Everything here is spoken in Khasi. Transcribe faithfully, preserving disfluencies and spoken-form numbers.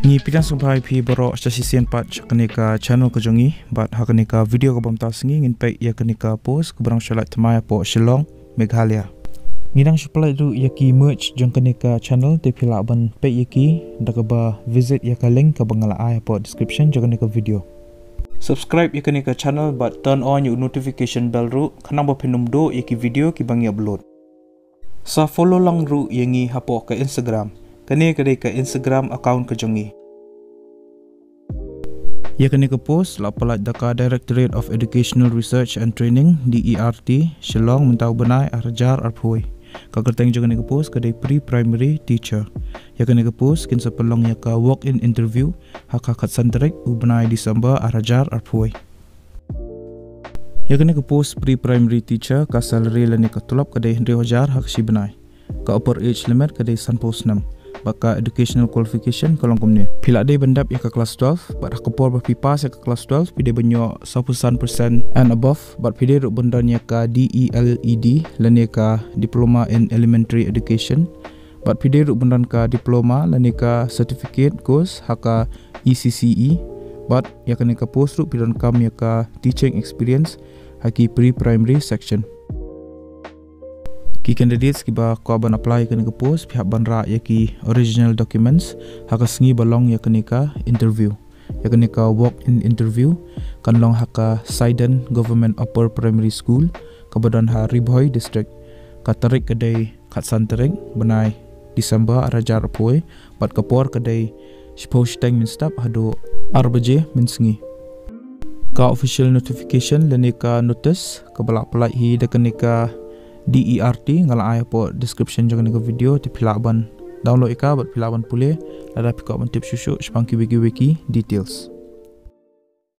Ngi pdiang sngewbha ïa phi baroh sa shisien pat sha kane ka channel ka jong ngi, bad ha kane ka video kaba mynta ka sngi ngin peit ïa kane ka post kaba dang shu lait thymmai hapoh Shillong, Meghalaya. Ngi dang shu pynlait ruh ïa ki merch jong kane ka channel, te phi lah ban peit ïa ki da kaba visit ïa ka link kaba nga la ai hapoh description jong kane ka video. Subscribe ïa kane ka channel bad turn on ïa u notification bell ruh, khnang ba phin ym duh ïa ki video kiba ngi upload. Sa follow lang ruh ïa ngi hapoh ka Instagram. Kane ka dei ka Instagram account ka jong ngi. Ïa kane ka post la pynlait da ka Directorate of Educational Research and Training, D E R T, Shillong, mynta u bnai ar hajar arphew wei. Ka kyrteng jong kane ka post ka dei pre-primary teacher. Ïa kane ka post kin sa pynlong ïa ka walk-in interview ha ka khatsan tarik u bnai December ar hajar arphew wei. Ïa kane ka post pre-primary teacher, ka salary lane ka tulop ka dei hynriew hajar ha ka shi bnai. Ka upper age limit ka dei sanphew snem. Bad ka educational qualification ka long kumne: phi la dei ban dep ïa ka class twelve, bad ha ka por ba phi pass ïa ka class twelve phi dei ban ïoh sawphew san percent and above, bad phi dei ruh ban don ïa ka D E L E D lane ka Diploma in Elementary Education. Bad phi dei ruh ban don ka diploma lane ka certificate course ha ka E C C E. Bad ïa kane ka post ruh phi donkam ïa ka teaching experience ha ki pre-primary section. Ki candidates kiba kwah ban apply ïa kane ka post, phi hap ban rah ïa ki original documents ha ka sngi ba long ïa kane ka interview. Ïa kane ka walk-in interview kan long ha ka Saidan Government Upper Primary School, kaba don ha Ri Bhoi District. Ka tarik ka dei khatsan tarik bnai December ar hajar arphew wei, bad ka por ka dei shiphew shiteng mynstep haduh ar baje mynsngi. Ka official notification lane ka notice kaba la pynlait hi da kane ka D E R T nga la ai hapoh description jong kane ka video, te phi lah ban download ïa ka bad phi lah ban pule lada phi kwah ban tip shuh shuh shaphang kiwei kiwei ki details.